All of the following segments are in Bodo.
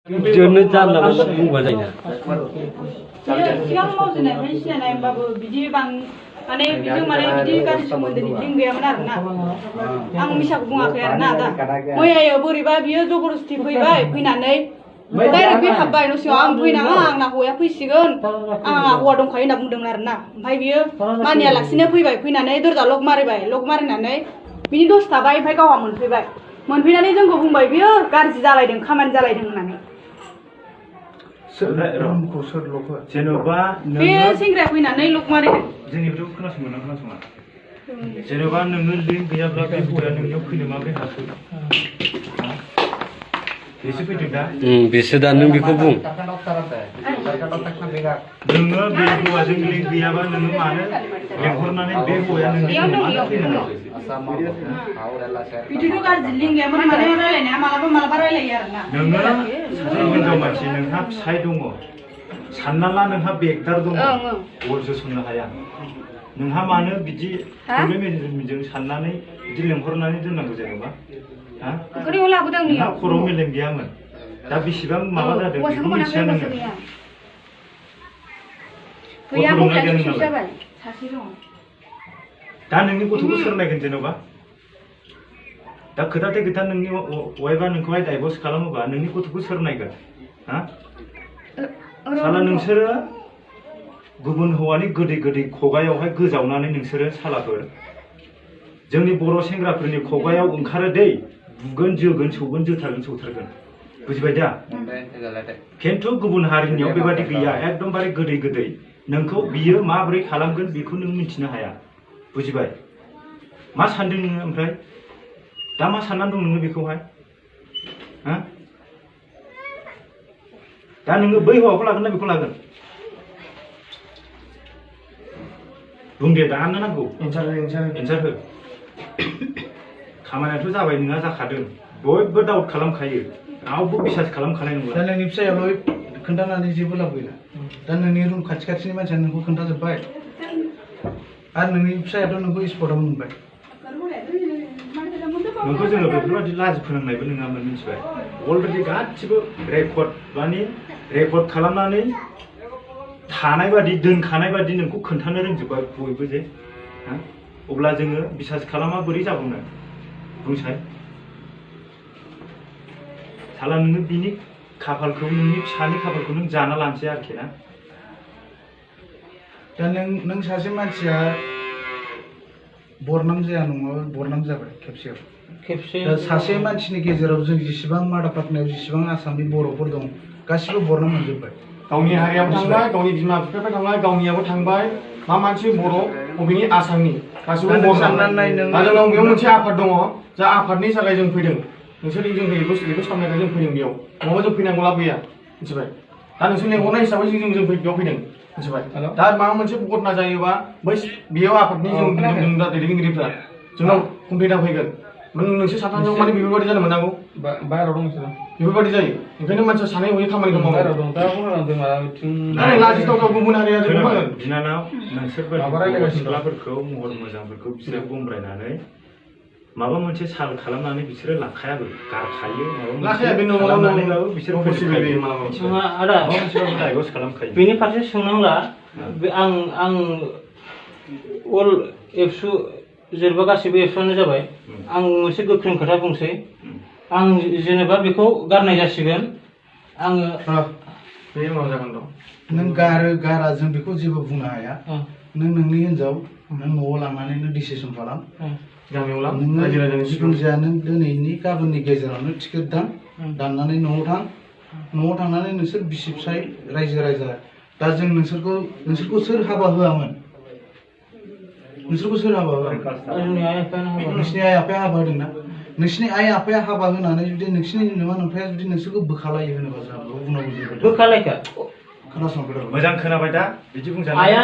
जोंनो जानला मोनला बुंबा जायोना सिगां मावजेननायनिफ्राय सिनायनाय होमबाबो बिदि माने बिजों माने बिदि गाज्रि सोमोन्दोनि लिंक गैयामोन आरोना आं मिसाखौ बुङाखै आरोना दा मैयायो बोरैबा बियो जबरदस्ति फैबाय फैनानै डाइरेक्ट बे हाबबाय न' सिङाव आं फैनाङा आंना हौवाया फैसिगोन आंहा हौवा दंखायो होनना बुंदोंमोन आरोना ओमफ्राय बियो मानियालासिनो फैबाय फैनानै दरजा लक मारिबाय लक मारिनानै बिनि दसे थाबाय ओमफ्राय गावहा मोनफैनानै जोंखौ बुंबाय बियो गाज्रि जालायदों खामानि जालायदों होननानै जेन'बा बे सेंग्राया फैनानै लक मारिदों जोंनिफ्राय खोनासङा जेन'बा नोङो लिंक गैयाब्ला बे हौवाया नोंनियाव फैनो माबोरै हाखो बेसो फैदों दा बेसो दा नों बेखौ बुं नोङो बे हौवाजों लिंक गैयाबा नोङो मानो लेंहरनानै बे हौवाया नोंनि मानो फैनो बिदिथ' गाज्रि लिंक गैयामोन माने रायलायनाया मालाबा रायलायो आरोना नोङो सासे हिनजाव मानसि नोंहा फिसाय दङ सानना ला नोंहा बेगदार दङ अर जोसननो हाया नोंहा मानो बिदि प्रब्लेमजों साननानै बिदि लेंहरनानै दोननांगौ जेनेबा नोंहा खर' मेलेम गैयामोन दा बेसेबां माबा जादों बेखौ मिथिया नोङो दा नोंनि गथ'खौ सोर नायगोन जेन'बा दा खोथाथे खोथा नोंनि वाइफआ नोंखौहाय डाइभर्स खालामोबा नोंनि गथ'खौ सोर नायगोन हा साला नोंसोरो गुबुन हौवानि गोदै खगायावहाय गोजावनानै नोंसोरो सालाफोर जोंनि बर' सेंग्राफोरनि खगायाव ओंखारो दै बुगोन जोगोन सौगोन जोथारगोन बुजिबाय दा खिन्थु गुबुन हारिनियाव बेबादि गैया एकदमबारे गोदै नोंखौ बियो माबोरै खालामगोन बेखौ नों मिथिनो हाया बुजिबाय मा सानदों नोङो ओमफ्राय दा मा साननानै दं नोङो बेखौहाय हा दा नोङो बै हौवाखौ लागोन ना बेखौ लागोन बुं दे दानो नांगौ एन्सार हो खामानियाथ' जाबाय नोंहा जाखादों बयबो डाउट खालामखायो रावबो बिसास खालामखानाय नंला दा नोंनि फिसायाल' खोन्थानानै जेबो लाब गैला दा नोंनि रुम खाथिनि मानसिया नोंखौ खोन्थाजोब्बाय आरो नोंनि फिसायाथ' नोंखौ स्पटआव मोनबाय नोंखौ जोङो बेफोरबायदि लाजि फोनांनायबो नङामोन मिथिबाय अलरेडि गासिबो रेकर्ड खालामनानै थानाय बादि दोनखानाय बादि नोंखौ खोन्थानो रोंजोब्बाय बयबो जे अब्ला जोङो बिसास खालामा बोरै जाबावनो बुंसाय साला नोङो बिनि खाफालखौ नोंनि फिसानि खाफालखौ नों जाना लानोसै आरोखि ना दा नों सासे मानसिया बरनाम जाया नङा बरनाम जाबाय खेबसेयाव दा सासे मानसिनि गेजेराव जों जेसेबां मादा पाटनायाव जेसेबां आसामनि बर'फोर दं गासिबो बरनाम मोनजोब्बाय गावनि हारियाबो थांबाय गावनि बिमा बिफाफ्रा थांबाय गावनियाबो थांबाय मा मानसि बर' बबेनि आसामनि गासिबो जोंनाव बेयाव मोनसे आफाद दङ जा आफादनि थाखाय जों फैदों नोंसोर जों बेखौ सामलायनानै जों फैदों बेयाव नङाबा जों फैनांगौ लाब गैया मिथिबाय दा नोंसोर लेंहरनाय हिसाबै जों बेयाव फैदों मिथिबाय दा माबा मोनसे घटना जायोबा बै बेयाव आफादनि जों दैदेनगिरिफ्रा जोंनाव कमप्लेना फैगोन नोंसोर साथामजों माने बेफोरबायदि जानो मोननांगौ बाहेराव दं नोंसोर बेफोरबायदि जायो ओंखायनो मानसिया सानै हयै खामानिखौ मावो लाजिथावथाव गुबुन हारिया बिनानाव नोंसोरबायदि सिख्लाफोरखौ महर मोजांफोरखौ बिसोरो गमब्रायनानै माबा मोनसे साल खालामनानै बिसोरो लाखायाबो गारखायो खालामनानैबाबो बिसोर खालामखायो बेनि फारसे सोंनांला आं अल एबसु जेनेबा गासिबो एबसुआनो जाबाय आं मोनसे गोख्रों खोथा बुंसै आं जेनेबा बेखौ गारनाय जासिगोन आङो बे उनाव जागोन र' नों गारा जों बेखौ जेबो बुंनो हाया नों नोंनि हिनजाव नों न'आव लांनानै नों डिसिसन खालाम गामियाव लां नोङो जिखुनु जाया नों दिनैनि गाबोननि गेजेरावनो टिकेट दाननानै न'आव थां न'आव थांनानै नोंसोर बिसि फिसाय रायजो राजा दा जों नोंसोरखौ सोर हाबा होआमोन नोंसोरखौ सोर हाबा होआमोन नोंसिनि आइ आफाया हाबा होदोंना नोंसिनि आइ आफाया हाबा होनानै जुदि नोंसिनि बिमा बिफाया जुदि नोंसोरखौ बोखालायो होनोबा जोंहा बुंनांगौ बोखालायखा खोनासं मोजां खोनाबाय दा बिदि बुंजानो आया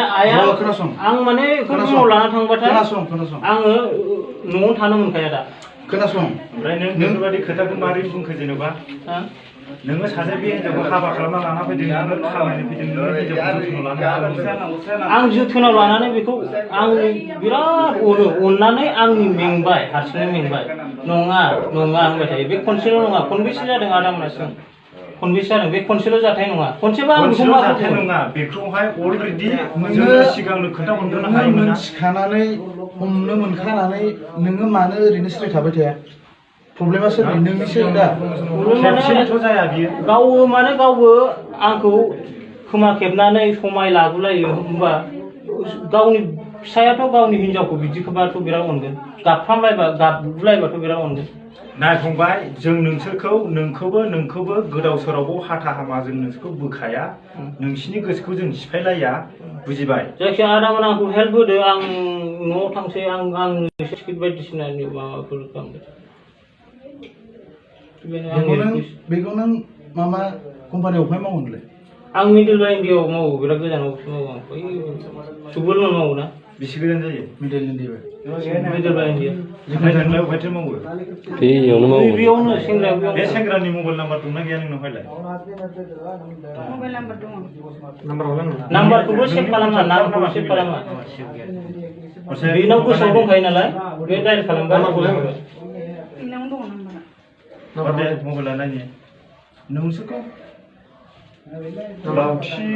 खोनासं आं माने बेखौ रुमाव लाना थांबाथाय खोनासं आङो न'आव थानो मोनखाया दा खोनासं ओमफ्राय नों बेफोरबायदि खोथाखौ मारै बुंखो जेनेबा नोङो सासे बे हिनजावखौ हाबा खालामना लाना फैदों नोङो खामायनो फैदों आं जोथोनाव लानानै बेखौ आं बिराद अननानै आंनि मेंबाय हारसिङै मेंबाय नङा होनबाय थायो बे खनसेल' नङा खनबेसे जादों आदा मोनासिम खनबेसे जादों बे खनसेल' जाथाय नङा खनसेबा आं बेखौ खनसेल' मा जाथाय नङा बेखौहाय अलरेडि जोङो सिगांनो खोन्थाहरग्रोनो हायोमोन ना मिथिखानानै हमनो मोनखानानै नोङो मानो ओरैनो सिरि थाबाय थाया प्रब्लेमा सोरनि नोंनिसो दा खेबसेथ' जाया बियो गावबो माने गावबो आंखौ खोमा खेबनानै समाय लाबोलायो होमबा गावनि फिसायाथ' गावनि हिनजावखौ बिदिखौबाथ' बिराद अनगोन गाबलायबाथ' बिराद अनगोन नाय फंबाय जों नोंखौबो गोदाव सोरावबो हाथा हामा जों नोंसोरखौ बोखाया नोंसिनि गोसोखौ जों सिफायलाया बुजिबाय जायखिया आदामोन आंखौ हेल्प होदो आं न'आव थांसै आं टिकेट बायदिसिनानि माबाफोर बेखौ नों मामा कम्पानियाव बहाय मावो नोंलाय आं मिडिल बाय इन्डियाआव मावो बिराद गोजानावसो मावो आं बै सुबुरन मावो ना बेसे गोजान जायो मिडिल इन्डिया मिडिल बाय इन्डिया ओमफ्राय नोंलाय अबेहायथो मावो बेयावनो मावो बेयावनो सेंग्राया बे सेंग्रानि मबाइल नाम्बार दंना गैया नोंनावहायलाय मबाइल नाम्बार दङ नाम्बारखौबो सेभ खालामा नाम्बारखौबो सेभ खालामा बेनाव गोसोआव दंखायो नालाय बे डाइरेक्ट खालामबा बेनावनो दङ नाम्बारा दे मबाइला नायनि नोंसोरखौ लावथि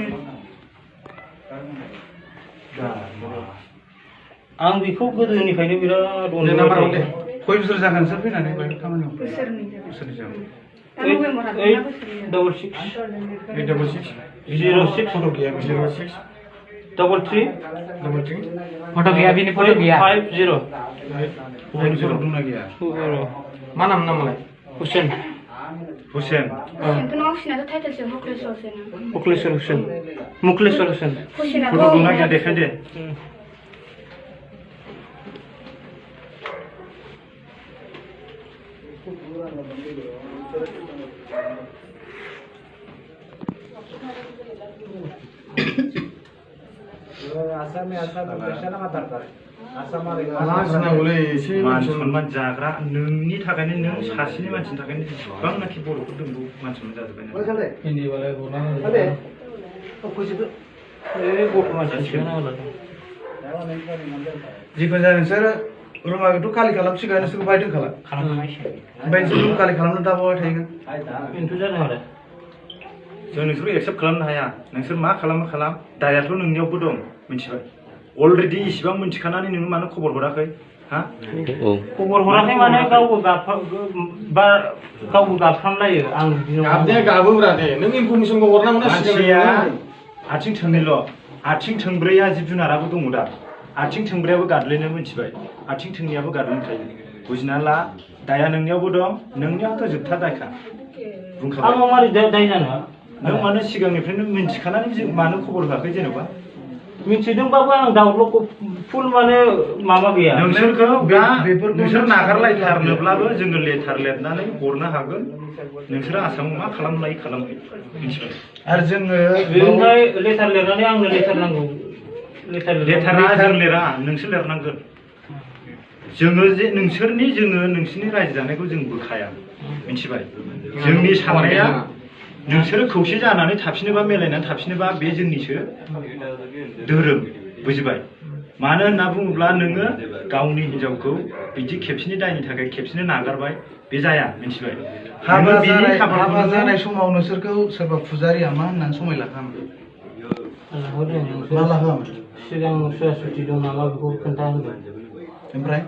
आं बेखौ गोदोनिफ्रायनो बिराद खय बोसोर जागोन नोंसोर फैनानै बेहाय खामानियाव बोसोरनै जाबाय बोसोरनै जाबाय दा नभेम्बर हाबदोंना बोसोरनैया 866 06 फट' गैया 06 33 फट' गैया बिनि फट' गैया 50 दंना गैया मा नाम नामालाय हुसेन हुसेन बेखौनो मावसिनाथ' टाइटेलसो हक्लेश्वरसो मुक्लेश्वर हुसेन मुक्लेश्वर हुसेन फट' दंना गैया देखाय दे मा जानांगौलै एसे मान सनमान जाग्रा नोंनि थाखायनो नों सासेनि मानसिनि थाखायनो जेसेबांनाखि बर'फोर दं बेयाव मान सनमान जाजोब्बाय नों हिन्दीबालाय गथ' मानसिसो नांगौ जिखुनु जाया नोंसोर रुमाखौथ' खालि खालामसिगोन नोंसोरखौ बाहाय दोनखाला ओमफ्राय नोंसोर रुम खालि खालामनो दा बहाय थाहैगोन बेनोथ' जादों आरो जों नोंसोरखौ एक्सेप्ट खालामनो हाया नोंसोर मा खालामो खालाम दायाथ' नोंनियावबो दं मिथिबाय अलरेडि इसिबां मिथिखानानै नोङो मानो खबर हराखै हा खबर हराखै माने गावबो गाबफ्रामलायो आं गाबनाया गाबोब्रा दे नों इनफरमेसनखौ हरनांगौ ना मानसिया आथिं थोंनैल' आथिं थोंब्रैया जिब जुनाराबो दङ दा आथिं थोंब्रैयाबो गादलायनो मिथिबाय आथिं थोंनैयाबो गादलायनो थायो बुजिना ला दाया नोंनियावबो दं नोंनियावथ' जोबथा दायखा बुंखाबाय आं मारै दाय जानो नों मानो सिगांनिफ्रायनो मिथिखानानै मानो खबर होआखै जेनेबा मिथिदोंबाबो आं दाउल'खौ फुल माने माबा गैया नोंसोरखौ दा नोंसोर नागारलायथारनोब्लाबो जोङो लेटार लिरनानै हरनो हागोन नोंसोरो आसामाव मा खालामलायो खालामहै मिथिबाय आरो जोङो बेनिफ्राय लेटार लिरनानै आंनो लेटार नांगौ लेटारा जों लिरा नोंसोर लिरनांगोन जोङो नोंसोरनि रायजो जानायखौ जों बोखाया मिथिबाय जोंनि साननाया नोंसोरो खौसे जानानै थाफिनोबा मिलायनानै थाफिनोबा बे जोंनिसो धोरोम बुजिबाय मानो होनना बुङोब्ला नोङो गावनि हिनजावखौ बिदि खेबसेनि दायनि थाखाय खेबसेनो नागारबाय बे जाया मिथिबाय हाबा जानाय समाव नोंसोरखौ सोरबा फुजारिया मा होननानै समाय लाखामोन मा लाहोआमोन सिगां सुवा सुथि दं नामा बेखौ खोन्था होदों ओमफ्राय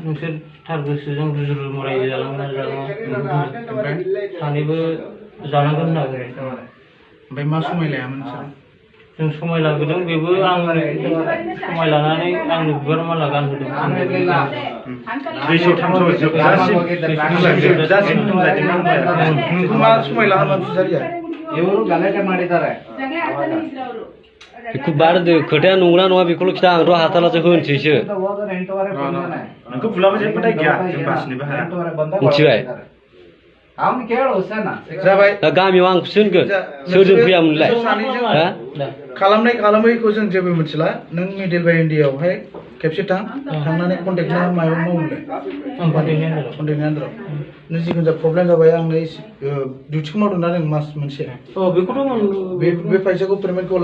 नोंसोर थार गोसोजों रुजु रुमु रायजो जालांगोन ना जालाङा ओमफ्राय सानैबो जानांगोन होनना बुंदों ओमफ्राय मा समाय लायामोन नोंसोर जों समाय लाबोदों बेबो आं समाय लानानै आंनो बिबार माला गानहोदों 300 300 जोबजासिम नोंखौ मा समाय लाहोमोन फुजारिया ಇವರು ಗಲಾಟೆ ಮಾಡಿದ್ದಾರೆ बेखौ बारदो खोथाया नंगौना नङा बेखौल' खिथा आंथ' हाथालासो होनसैसो ಹೋದ್ರೆ 8:30 ಬಂದಾನೆ नोंखौ बुलाबो जेबो दाय गैया जों बासिनोबो हाया 8:30 ಬಂದ मिथिबाय ಅವನು ಕೇಳು ಹುಸೇನ जाबाय दा गामियाव आं होनगोन सोरजों फैयामोनलाय हा खालामनाय खालामैखौ जों जेबो मिथिला नों मिडिल बाय इन्डियाआवहाय खेबसे थांनानै कन्टेक्ट मायाव मावोलाय कन्टेक्टनि आन्दाराव नों जिखुनु जाया प्रब्लेम जाबाय आंनो डिउटिखौ मावदोंना नों मास मोनसे बे फैसाखौ पेमेन्टखौ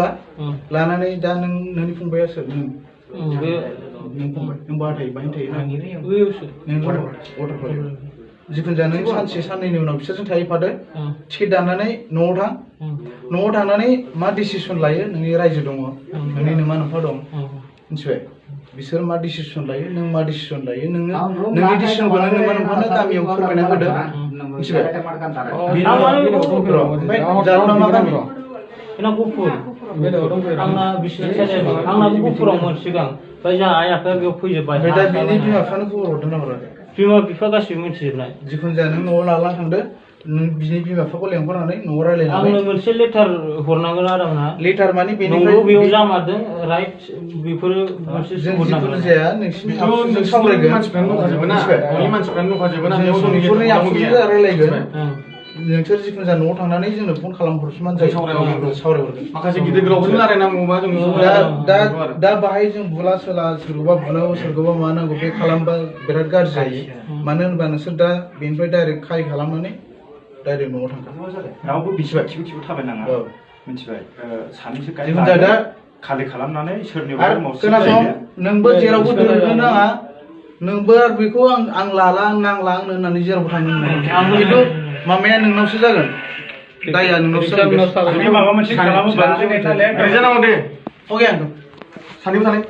लानानै दा नोंनि फंबाया सोर नों फंबाय नों बहा थायो बाहायनो थायो नों वाटारफल जिखुनु जाया नों सानसे साननैनि उनाव बिसोरजों थाहैफादो टिकेट दाननानै न'आव थां न'आव थांनानै मा डिसिसन लायो नोंनि रायजो दङ नोंनि नोमा नोमफा दं मिथिबाय बिसोर मा डिसिसन लायो नों मा डिसिसन लायो नोङो नोंनि डिसिसनखौ नों नोमा नोमफानो गामियाव फोरमायना होदो मिथिबाय ओमफ्राय जारौना मा गामि Ina gufur. Angna bisnis channel. Angna gufur amon sigang. Baja ayah ke biar puji baja. ओमफ्राय दा बिनि बिमा बिफानो खबर हरदों ना हराखै Bima bifa गासिबो मिथिजोबनाय जिखुनु जाया नों न'आव लाना थांदो नों बिनि बिमा बिफाखौ लेंहरनानै न'आव रायलायनानै आंनो मोनसे लेटार हरनांगोन आरो आंना लेटार माने नंगौ बेयाव बेनिफ्राय जामारदों राइट बेफोरो मोनसे जों सुबुर जिखुनु नांगोन जाया नोंसिनि बेथ' आखुजों नोंसिनि सावरायगोन मानसिफ्रानो दंखाजोबो ना नोंनि मानसिफ्रानो दंखाजोबो ना जों बेयाव जोंनि सुबुंफोरनि आखुजों रायलायगोन ओं नोंसोर जिखुनु जाया न'आव थांनानै जोंनो फन खालामहरसुमान जायो सावरायहरगोन माखासे गिदिर गोलावफोरजों रायलायनांगौबा जों दा बाहाय जों बुला सोला सोरखौबा बुनांगौ सोरखौबा मा नांगौ बे खालामबा बिराद गाज्रि जायो मानो होनबा नोंसोर दा बेनिफ्राय डाइरेक्ट खारि खालामनानै डाइरेक्ट न'आव थांगोन रावबो बिसिबाय थिखु थिखु थाबायनाङा मिथिबाय सानैसो जिखुनु जाया दा खालि खालामनानै सोरनिबा आरो खोनासं नोंबो जेरावबो दोननो नाङा नोंबो आरो बेखौ आं लाला आं नांला आंनो होननानै जेरावबो थांनो मोना खिन्थु मामाया नोंनावसो जागोन दाया नोंनावसो जागोन माबा मोनसे खालामोबा रिजानाव दे अके आंथ' सानैबो थानाय